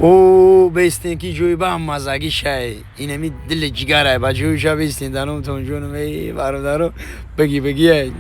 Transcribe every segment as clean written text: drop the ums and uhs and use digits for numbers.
О, бестен, ки ҷои ба мазагӣ шай. Инами дили ҷигарай, бачаҳои, бестен, даномтон ҷонум. Эй бародаро, бигӣ бигӣ.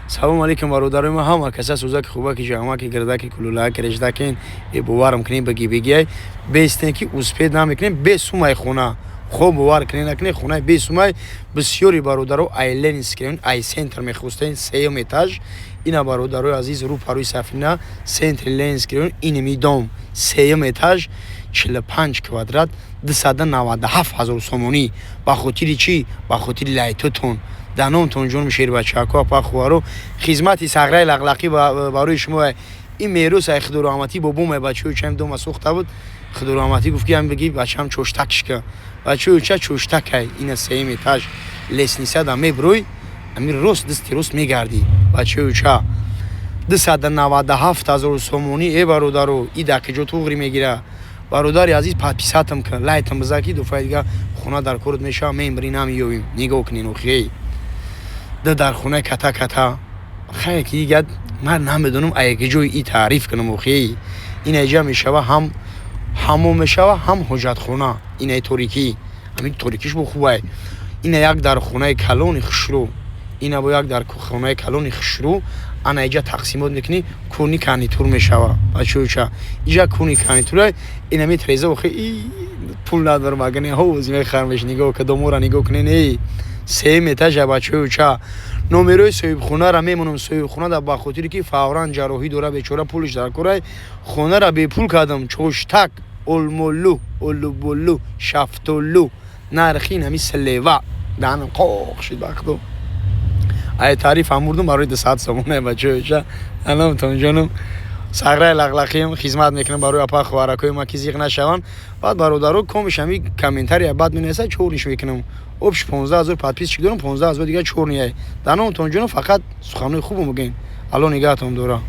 Салом алейкум, бародарои ма, ҳама каса сӯзаки, хубаки, ҷамаки, гирдаки, кулулаки, рештакин. Э, боварам кунем, бигӣ бигӣ. Бестен, ки успеть намекунем, бесумай хона. Хоб, бовар кунем, накунем, хонаи бесумай. Бисёри бародаро ай Ленинский, ай центр мехостен, сеюм этаж. Ина, бародарои азиз, рӯ парои Сафина, центри Ленинский, иними дом, сеюм этаж, 45 квадрат, 297 000 сомонӣ. Ба хотири чӣ? Ба хотири лайтотон, даномтон ҷонум, шербачако, апа, хуаро, хизмати сағраи лақлақӣ барои шумо. Ин мерос ай Худораҳматӣ бобоме, бачаҳои, чам дома сохта буд. Худораҳматӣ гуфт, ки ам бигӣ, бачаам, чоштакшка, бачаҳои, ча чоштакай. Ина сеюм этаж, лестница да мебрӯй, ами рост, дасти рост мегардӣ, бачаҳои, ча 297 000 сомонӣ. Э бародаро, и дақиҷо туғри мегира. Бародари азиз, подписаться кун, лайтам биза, ки дуфаи дига хона дар корот мешава, мембри намеёвим. Нигоҳ кунен, охи, да дар хонаи ката ката хае, ки дигар ман намедонам, аяки ҷои и таъриф кунам. Охи, ин аҷа мешава, ҳам ҳамом мешава, ҳам ҳоҷатхона. Инаи торикӣ, ҳамин торикиш бо хубай. Ина як дар хонаи калони хушрӯ, ина бо як дар хонаи калони хушрӯ. Ана иҷа тақсимот мекунӣ, куни гарнитур мешава, бачаюча. Иҷа куни гарнитура, инами треза. Охи, пул надорам, агани ҳовози мехармеш. Нигоҳ ка, домора нигоҳ кунен. Эй, сеюм этажа, бачаюча. Номерои соҳибхонара мемонам. Соҳибхона да ба хотире ки фавран ҷарроҳӣ дора, бечора, пулиш дар корай, хонара бепул кардам. Чоштак, олмолу, олуболу, шафтолу, нархи нами слева. Даҳанам қоқ шид, бахто ай таъриф амурдум барои 200 сомона, бачаюча. Аломтон ҷонум, сағраи лақлақиам хизмат мекунам барои апа, хоҳаракои ма, ки зиқ нашаванд. Баъд, бародаро, комиш ҳами комментария баъд менависад, чорниш мекунам. Общий 15 000 подписчик дорам, 15 000 дига чорнияй. Даномтон ҷонум, фақат суханҳои хубо мегӯем. Алло нигаҳтон дора.